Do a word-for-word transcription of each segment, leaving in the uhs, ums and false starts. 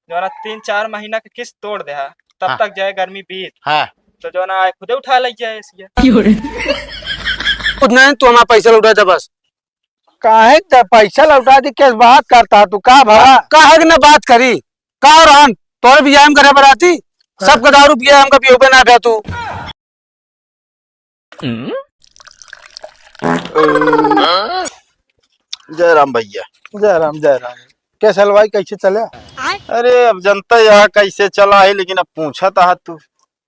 जौन तीन चार महीना के किस्त तोड़ देहा, तब हाँ। तक जाए गर्मी बीत। हाँ। तो जौन आए खुदे उठा लइ जाए एसिया। उतना नहीं, तू हमारा पैसा लौटा दे बस। काहे त पैसा लौटा दी, किस बात करता तू? का भला? काहे के ना बात करी? का और हम तोर बियाह में करे बराती? हाँ। सबके दारू पिया, हमका पियोबे ना भे तू। जय राम भैया। जय राम, जय राम। कैसे हलवाई, कैसे चले? अरे, अब जनता यहाँ कैसे चला है, लेकिन अब पूछत आहा तू।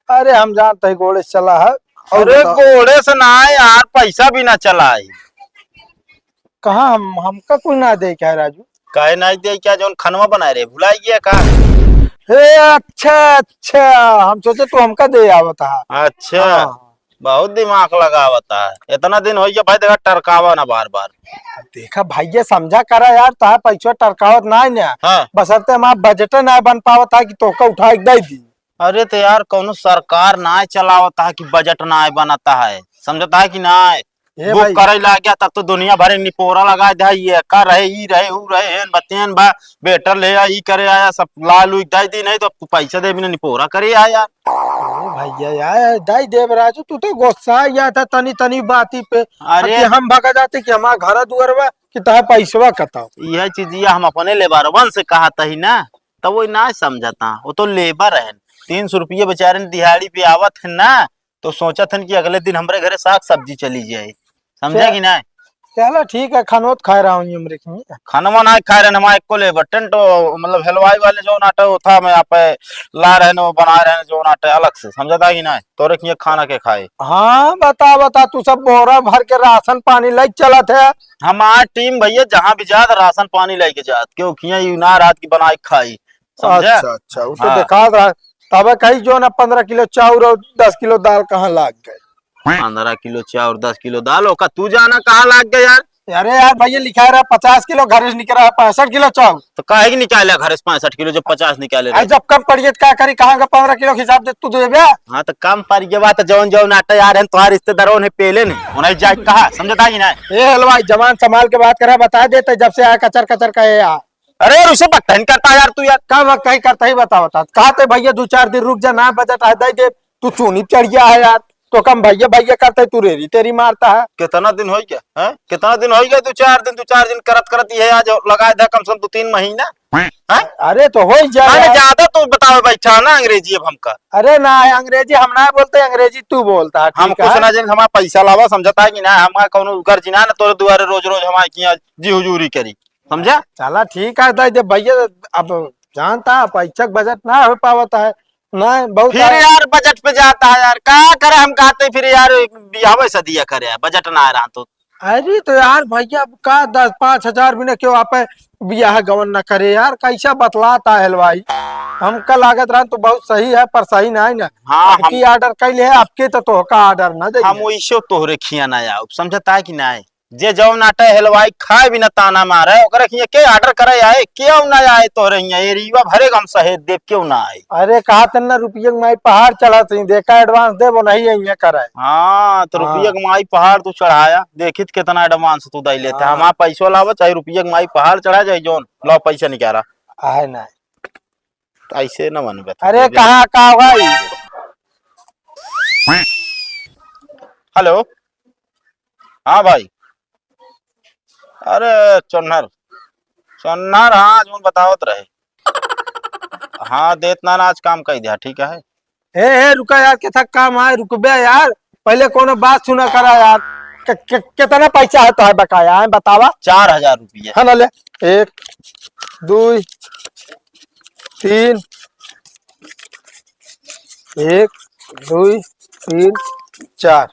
अरे, हम जानते हैं गोड़े से चला है। और अरे, बताओ। गोड़े से ना है यार, पैसा भी ना चला है। कहाँ हम, हमका कुछ ना दे क्या राजू? काहे ना दे क्या, जौन खनवा बनाए रहे, भुला गया का? हे, अच्छा, अच्छा, हम सोचे तू हमका दे आवत हा। अच्छा, हाँ। बहुत दिमाग लगावत है। इतना दिन हो गया भाई, देखा टरकावा ना बार बार। देखा भैया, समझा करा यार, तहा पैसा टरकावत ना है ना। हाँ। बसरते हमारा बजट ना बन पावत है कि तोका उठा के दे दी। अरे तो यार, कौनो सरकार ना चलावत है कि बजट ना बनता है, समझता है कि ना? ए बुक भाई। करे लाग गया तब तो दुनिया भरे निपोरा लगा दे, ये का रहे, ई रहे, ऊ रहे, हेन बतेन बा, बेटर ले आ, ई करे आया, सब लाल उई दे दी, नहीं तो पैसा दे बिना निपोरा करे आया। ए भैया यार, दे देब राजू, तू तो गुस्सा आ गया था तनी तनी बाती पे। अरे। कि हम भगा जाते कि हमारा घर दुआर बा कि तहा पैसवा कताओ। यह चीजिया हम अपने लेबरवन से कहा तही ना, तब वो ना समझता, वो तो लेबर है, तीन सौ रुपये बेचारे दिहाड़ी पे आवत है ना, तो सोचत हन कि अगले दिन हमरे घरे साग सब्जी चली जाए, समझे चे-, कि ना? चलो ठीक है, खानो तो खाए रहा हूँ हमरे की। खानवा ना खाए रहे, हमारे एको लेबर टेंट, मतलब हलवाई वाले जो नाटे वो था, मैं यहाँ पे ला रहे न, वो बना रहे न, जो नाटे अलग से, समझता कि ना? तोरे किए खाना के खाए। हाँ, बता, बता, तू सब बोरा भर के राशन पानी लेके चलत है। हमार टीम भैया जहाँ भी जात, राशन पानी लेके जात, क्यों खिया यू ना रात की बनाए खाई, समझे? अच्छा, अच्छा, वो तो हाँ। देखा रहा। तब कही जो ना पन्द्रह किलो चाउर और दस किलो दाल कहाँ लाग गए? पन्द्रह किलो चाउर, दस किलो दाल, ओका तू जाना कहाँ लाग गए यार? अरे यार भैया, लिखा रहा पचास किलो, घर से निकला है पैंसठ किलो चाउर। तो काहे के निकाले घर से पैंसठ किलो, जब पचास निकाले अरे रहे? जब कम पड़ गई तो का करी, कहाँ का पन्द्रह किलो के हिसाब दे तू देबे? हाँ, तो कम पड़ गया बात, जौन जौन आटा यार है, तुम्हारे रिश्तेदारों ने पेले नहीं, उन्हें जाए कहा, समझता कि नहीं? ए हलवाई, जबान संभाल के बात करा, बता देते जब से आया कचर कचर का है यार। अरे यार, उसे बकता नहीं करता यार तू यार। का बकता ही करता ही बता, बता। कहा थे भैया दो चार दिन रुक जा, ना बजट है, दे दे। तू चूनी चढ़ गया है यार। तो कम भैया भैया करता है, तू रेरी तेरी मारता है। कितना दिन हो गया, हैं? कितना दिन हो गया? दो चार दिन, दो चार दिन करत करत ये आज लगा दे कम से कम दो तीन महीना, हैं? अरे तो हो ही जाए अरे यार। ज्यादा तू बतावे बैठा ना अंग्रेजी अब हमका। अरे ना है अंग्रेजी, हम ना बोलते, अंग्रेजी तू बोलता है, हम ठीक कुछ है? ना जाने, हमारा पैसा लावा, समझता है कि ना? हमारा कौनो गर्जी ना, ना तोरे दुआरे रोज रोज हमारे किया जी हुजूरी करी। समझा? चला ठीक है, दे दे भैया, अब जानता है पैसा के बजट ना हो पावत है, ना बहुत फिर आ- यार बजट पे जाता है यार, का करे हम कहते फिर यार, बियाह शादिया करे यार, बजट ना आ रहा तो। अरे तो यार भैया, अब का दस पाँच हजार बिना क्यों आप बियाह गवन ना करे यार, कैसा बतलाता है हलवाई? हमका लागत रहा तो बहुत सही है, पर सही ना है ना। हाँ, अब हम की ऑर्डर कैले है, आपके तो तोहका ऑर्डर ना दे। हम वैसे तोहरे खिया ना आओ, समझता है कि ना? जे जौन आटे हलवाई खाए बिना ताना मारे, ओकरे हियाँ के ऑर्डर करे आए, केहू ना आए तोहरे हियाँ, एरिया भरे गम सहेद देव, केहू ना आए। अरे कहा तन्ना रुपये के माई पहाड़ चढ़ा सही, देखा एडवांस देबो नहीं है, ये करे। हाँ, तो हाँ। रुपये के माई पहाड़ तू चढ़ाया, देखित कितना एडवांस तू दे लेते। हाँ। हमारा पैसो लावा, चाहे रुपये के माई पहाड़ चढ़ा, चाहे जौन, लो पैसा निकाला। आहे ना। ऐसे ना मन बता। अरे कहाँ का भाई? हेलो। हाँ भाई। अरे चोन्हर, चोन्हर, हाँ, जौन बतावत रहे। हाँ, देत ना, ना, आज काम कई दिया, ठीक है। हे, हे, रुका यार, केथा काम आए, रुकबे यार, पहले कोनो बात सुना करा यार। के, के, कितना पैसा है तो है बकाया है, बतावा। चार हजार रुपया। है ना, ले, एक, दो, तीन, एक, दो, तीन, चार।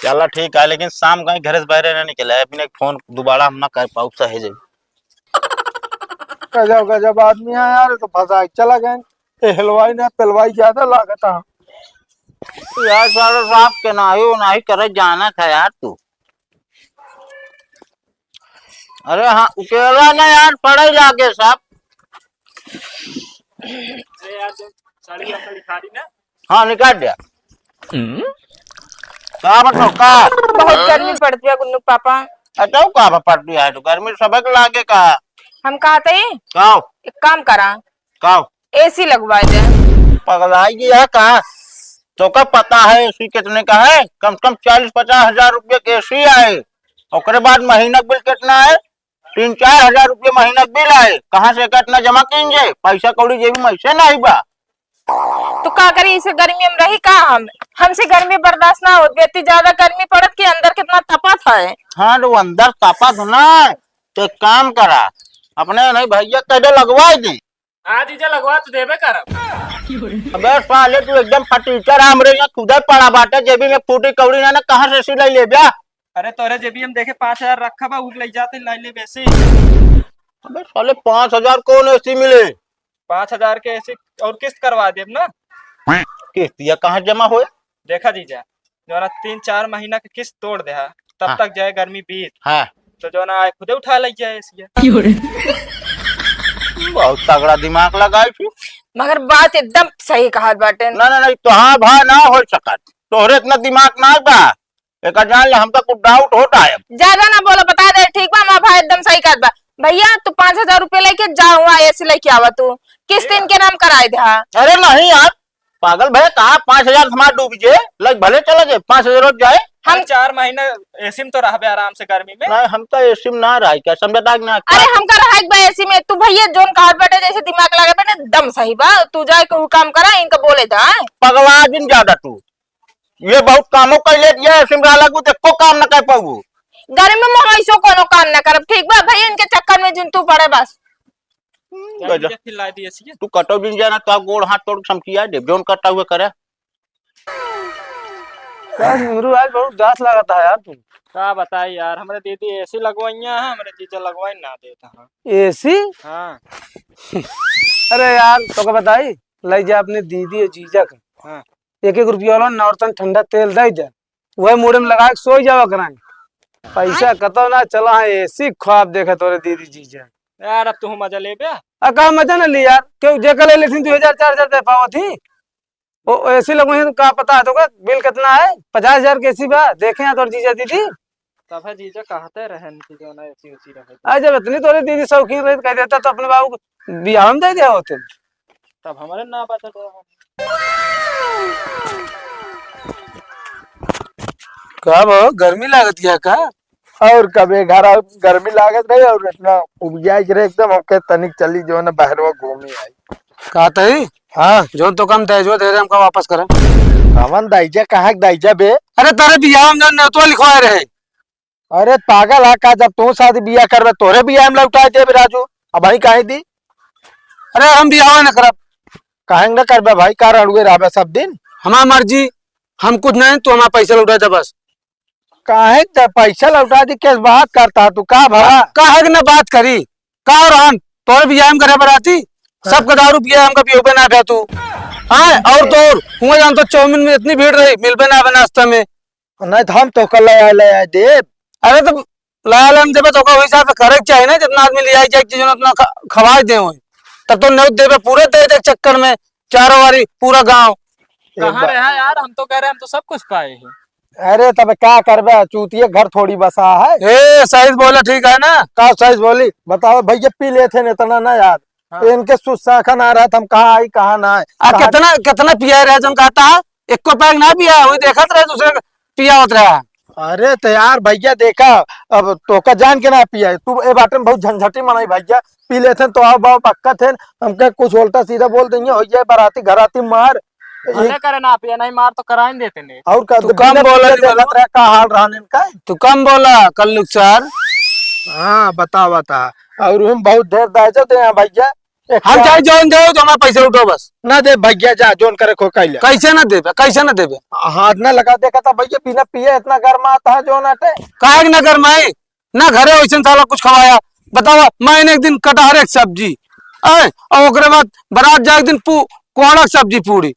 चला ठीक है, लेकिन शाम कहीं घर से बाहर ना निकले, बिना फोन दोबारा हम ना कर पाऊ, सही जाई। गजब, गजब आदमी है यार, तो फंसा के चला गए। ए, हलवाई ना, पलवाई ज्यादा लागत है। यार, सारा साफ के नाही, वो नाही करे जाना था यार तू। अरे हाँ, उकेला ना यार, पड़े लागे साहब। अरे यार, जो साड़ी आपका लिखा रही ना। हाँ, निकाल दिया। हम्म? का मतलब, का? बहुत गर्मी पड़त बा गुन्नू पापा। अच्छा, वो का बा पड़ दिया है तो गर्मी सबक लागे का? हम कहत ही, काव? एक काम करा, काव? एसी लगवाए दे। पगलाई गया का? तो का पता है एसी कितने का है? कम से कम चालीस पचास हजार रुपये के एसी आए, ओकरे बाद महीना बिल कितना है? तीन चार हजार रुपये महीना बिल आए, कहाँ से कितना जमा कीजिए? पैसा कौड़ी जेबी में ऐसे नहीं बा। तो का करी, इसे गर्मी में रही का हम? हमसे गर्मी बर्दाश्त ना होत, इतनी ज्यादा गर्मी पड़त कि अंदर कितना तपत है। हाँ, तो अंदर तपत है ना, तो एक काम करा, अपने नहीं भैया कह दे लगवा दे। हाँ जीजा, लगवा तो देबे करब। अबे साले, तू एकदम फटीचर, हमरे यहाँ खुदा पड़ा बाटे, जेबी में फूटी कौड़ी ना, ना कहाँ से एसी ले लेब्या? अरे तोरे जेबी हम देखे पाँच हजार रखा बा, उग ले जाते लाई ले बेसी। अबे साले, पाँच हजार कौन एसी मिले? पाँच हजार के एसी और किस्त करवा देब ना। किस्तिया कहाँ जमा होए? देखा जीजा, जौना तीन चार महीना के किस्त तोड़ दे हा, तब हाँ। तक जाए गर्मी बीत। हाँ। तो जौना आए खुदे उठा ले जाए एसी। बहुत तगड़ा दिमाग लगाई थी। मगर बात एकदम सही कहत बाटे। ना, ना, नहीं, तो हाँ भा ना हो सकत। तोहरे इतना दिमाग ना बा। एका जान ले, हमका कुछ डाउट होता है। ज्यादा ना बोलो, बता दे, ठीक बा? हमार भाई एकदम सही कहत बा। भैया, तू पाँच हजार रुपये लेके जा, वहाँ एसी लेके आवा तू, किस्त इनके नाम कराए दे। हाँ। अरे नहीं यार, पागल भैया, कहाँ पाँच हजार हमार डूब जे, लग भले चला जाए, पाँच हजार रोज जाए। हम अरे चार महीना एसी में तो रहबे आराम से गर्मी में। नहीं, हम तो एसी में ना रह, क्या समझता कि ना? अरे हमका रहे बा एसी में, तू भैया जोन कहत बाटे जैसे दिमाग लगे बाटे, एकदम सही बा, तू जाए के ऊ काम करा, इनका बोले दा। पगला जिन ज्यादा तू, ये बहुत कामों कर ले दिया है, सिमरा लगू तो एको काम न कर पाऊ। गर्मी में हम ऐसो कोनो काम न करब, ठीक बा भैया, इनके चक्कर में जिन तू पड़े बस। हम्म, जा गजब। जीजा, फिर ला दिए सीए। तू कटो दिन जाना, तो गोड़ हाथ तोड़ के समझिया दे, जोन करता हुए करे। यार, निमरू आज बहुत उदास लागत है यार तू। का बताई यार, हमरे दीदी एसी लगवाइया है, हमरे जीजा लगवाई ना देता है। एसी? हाँ। अरे यार, तो का बताई, लाई जा अपने दीदी और जीजा का। हाँ। एक एक रुपया वाला नॉर्टन ठंडा तेल दे दे, वह मूड़े में लगा के सोई जावा कराए। पैसा हाँ। कतो ना चला है, एसी ख्वाब देखे तोरे दीदी जीजा। यार, अब तू मजा लेबे। आ, का मजा ना ली यार, क्यों जेकर ले लेथिन दो हजार, चार हजार दे पावत ही। ओ, एसी लगवाई है तो का पता है तो का बिल कितना है? पचास हजार के एसी बा, देखे हैं तोर जीजा दीदी। तब है जीजा कहते रहन कि जो ना एसी उसी रहे। आ, जब इतनी तोरे दीदी शौकीन रही तो कह देता तो अपने बाबू को बियाह में दे दिया होते। तब हमारे ना बचत रहा। का बा, गर्मी लागत गया का? और कबे घर आ, गर्मी लागत रही और इतना उबियाई रहे एकदम, हमके तनिक चली जो ना बहरवा घूमी आई। का तई? हाँ। जोन तो कम दहेजवा दे रहे, हमका वापस करे। कवन दहेजा, कहाँ के दहेजा बे? अरे तारे बियाह में जोन नेवतवा लिखवाए रहे। अरे पागल है का, जब तू शादी बियाह करबे तोरे बियाह में लौटाए देबे राजू, अब भाई काहे दी? अरे हम बियाह ना करब। काहे ना करबे भाई, का रड़ुए रहबे सब दिन? हमार मर्जी, हम कुछ नहीं, तू हमार पैसा लौटा दे बस। काहे त पैसा लौटा दी, किस बात करता तू, का भला? काहे के ना बात करी, का और हम तोरे बियाह में करे बराती, हाँ। सबका दारू पिया, हमका पियोबे ना भ्या तू। हाँ, और तो और, हुआ जान तो चाउमीन में इतनी भीड़ रही, मिलबे ना बे नाश्ता में। नहीं तो हम तो कल ले आए, ले आए देब। अरे तो लाया लान देबे तो का वही हिसाब से करे के चाही ना, जितना आदमी ले आई जाए, जितना उतना ख-, खवाए दे होई। तब तो नेवत देबे पूरे दे दे चक्कर में, चारों वारी पूरा गांव। कहाँ रहा यार, हम तो कह रहे हैं, हम तो सब कुछ पाए हैं। अरे तब का करबे, चूतिए घर थोड़ी बसा है। ए, सही से बोला, ठीक है ना? का सही से बोली? बताओ भैया, पी लेते हैं इतना ना यार। हाँ। इनके सुस्साखा ना रहत, हम कहाँ आई, कहाँ ना आए। आ, कहाँ कितना, कितना पिया रहे, जौन कहता है, एको पैग ना पिया, वही देखत रहे, दूसरे का पिया होत रहा। अरे तो यार भैया देखा, अब तोका जान के ना पिया, तू ए बाटे में बहुत झंझटी मनाई भैया, पी लेते हैं तो आओ बाबा पक्का थे, हमके कुछ उल्टा सीधा बोल देंगे, हो जाए बाराती घराती मार। भले करे ना पिया, नहीं मार तो कराइन देते ने। और का तू कम बोला, देखत रहे का हाल रहने का। तू कम बोला, कल्लू सर। हाँ, बता, बता। और हम बहुत ढेर दहेजो दे हैं भैया। एक हम का चाहे जौन दे, तो हमारा पैसा उठाओ बस। ना दे भैया, जा, जौन करे खो कैले। कैसे ना देबे, कैसे ना देबे? हाथ ना लगा, देखा था भैया, बिना पिए इतना गर्माता है, जौन आटे। काहे के ना गर्माए? ना घरे वैसन साला कुछ खवाया। बतावा, महीने एक दिन कटहर एक सब्जी, आए, और ओकरे बाद बारात जाए एक दिन पू-, कोहड़ा के सब्जी पूरी।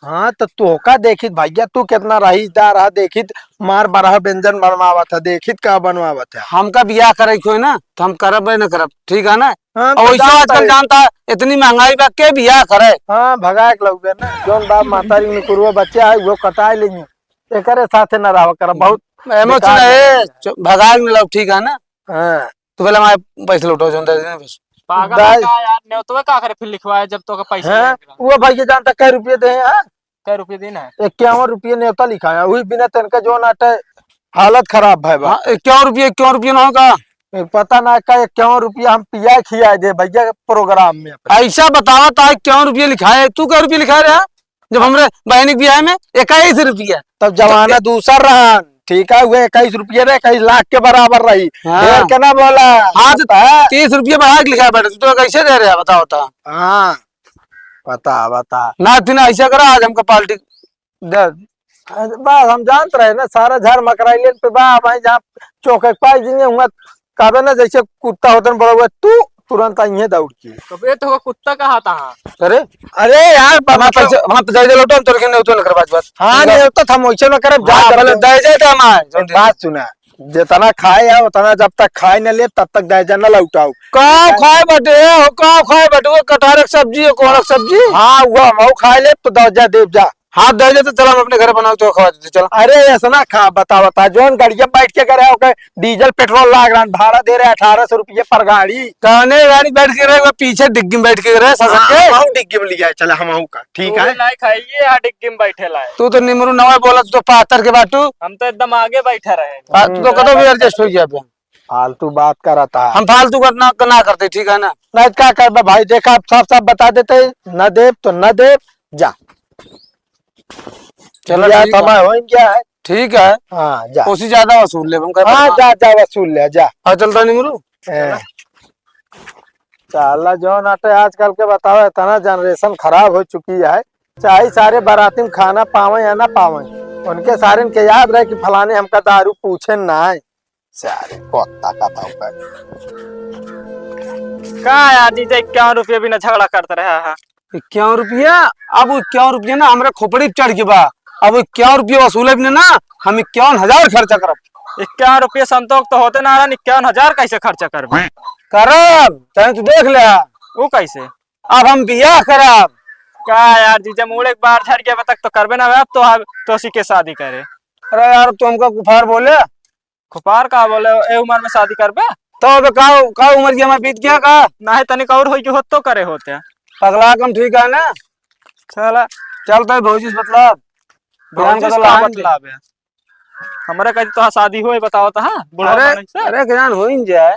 हाँ, तो तोका देखित भैया, तू कितना रईसदार है, देखित मार बरह व्यंजन बनवावत है, देखित का बनवावत है। हमका बियाह करे के होई ना, तो हम करबे न करब, ठीक है ना? हाँ, और तो वैसे जानता आजकल है। जानता है, इतनी महंगाई बा, के बियाह करे? हाँ, भगाए के लउबे ना, जौन बाप महतारी निकुरवा बच्चा है, वो कटाए लेंगे, एकरे साथे ना रहा कर, बहुत एमो बेकार चुना है, बात है। चो-, भगा के लाओ, ठीक है ना? हाँ। तू पहले हमारे पैसे लौटाओ, जौन दे देना बस। पागल दाई। है का यार, नेवतवे का करे फिर लिखवाए जब तो का पैसा हैं? लेके रहा। वो भैया जानता कै रुपये दे हैं? कै रुपये दिन है? इक्यावन रुपये नेवता लिखाया, वही बिना तनका जौन आटे हालत खराब है बा। हाँ, इक्यावन रुपये, इक्यावन रुपये ना होगा। ए, पता ना का इक्यावन रुपया हम पिया खिया दे भैया प्रोग्राम में अपने। ऐसा बतावा तो इक्यावन रुपये लिखाए, तू कै रुपये लिखाए रहा? जब हमरे बहन के बियाह में इक्कीस रुपया। तब जमाना तो दूसर रहन, ठीक है, हुए इक्कीस रुपया रहे, इक्कीस लाख के बराबर रही। हाँ। ढेर के ना बोला। हाँ, तो हाँ। तीस रुपया बढ़ा के लिखाए बैठे, तू तो कैसे दे रहे हैं, बताओ तो। हाँ, बता, बता। ना, इतना ऐसा करा, आज हमका पार्टी दे। बस हम जानत रहे ना, सारा झार मकराइले पे बा, भाई जहाँ चौक एक पाई जिंगे हुआ, कहबे ना जैसे कुत्ता होतन बड़ा हुआ, तू तुरंत आइए दौड़ के। तो बे तो कुत्ता कहा था? अरे, अरे यार, हमार मतलब पैसा, हमार पैसा दे दे लौटो, हम तोर के नेवतो न करबाज बात। हाँ, नेवतो तो हम वैसे न करब, जा हाँ, जल्दी। भले दे दे तो हमार, एक बात सुना, जितना खाए है उतना जब तक खाए न ले तब तक दे दे न लौटाओ। का खाए बटे हो, का खाए बटे हो, कटहर के सब्जी है, कौन सब्जी? हाँ, वो हम खाए ले तो दे जा, देव जा। हाँ, दे दे तो चला, हम अपने घर बनाओ तो खवा देते, चला। अरे, ऐसा ना खा, बता, बता, जौन गाड़िया बैठ के करे, ओके डीजल पेट्रोल लाग रहा, भाड़ा दे रहे अठारह सौ रुपये पर गाड़ी। कहने गाड़ी बैठ के रहे, वो पीछे डिग्गी में बैठ के रहे, ससर हाँ, के। हम डिग्गी में लिया, चला, हम का, ठीक है। लायक है, ये यहाँ डिग्गी में बैठे लाए। तू तो निमरू नवा बोला, तू तो पातर के बाटू। हम तो एकदम आगे बैठे रहे। हाँ, तू तो हम्म। कदों भी एडजस्ट हो गया बे। फालतू बात करत है। हम फालतू बात ना, ना करते, ठीक है ना? नहीं, का करबे भाई, देखा, आप साफ साफ बता देते, न देब तो न देब, जा। चलो, बियाह ठीक है। समय हो गया है। ठीक है। हाँ, जा। उसी ज्यादा वसूल ले, हम कह हाँ, पता। जा, जा, वसूल ले, जा। हाँ, चलता निमरू। ए। साला जौन आटे आजकल के बताओ, इतना जनरेशन खराब हो चुकी है, चाहे सारे बाराती में खाना पावे या ना पावे, उनके सारे के याद रहे कि फलाने हमका दारू पूछे ना है। सारे कुत्ता का था ऊपर। का यार जीजा, इक्यावन रुपये बिना झगड़ा करते रहा है। इक्यावन रुपया? अब इक्यावन रुपया ना हमरा खोपड़ी पे चढ़ के बा। अब इक्यावन रुपया वसूले बिना ना हम इक्यावन हजार खर्चा करब। इक्यावन रुपये संतोष तो होते ना रहन, इक्यावन हजार कैसे खर्चा करबे? करब, तने तू देख ले। वो कैसे? अब हम बियाह करब। का यार जीजा, मूड़ एक बार झड़ गया तक तो करबे ना, अब तो हम तोसी के शादी करे। अरे यार, तू हमका कुफार बोले। खुपार का बोले, ए उम्र में शादी करबे? तो अबे का, का उम्र की हमार बीत गया का? नाही, तनिक और होई के होत तो करे होते। पगला कम ठीक है ना? चला। चलता है भौजी से मतलब। भौजी से का मतलब है? हमरा कहे तो शादी होए, बताओ तो, हाँ, बुढ़ा अरे, बने से। अरे, ज्ञान हो ही न जाए।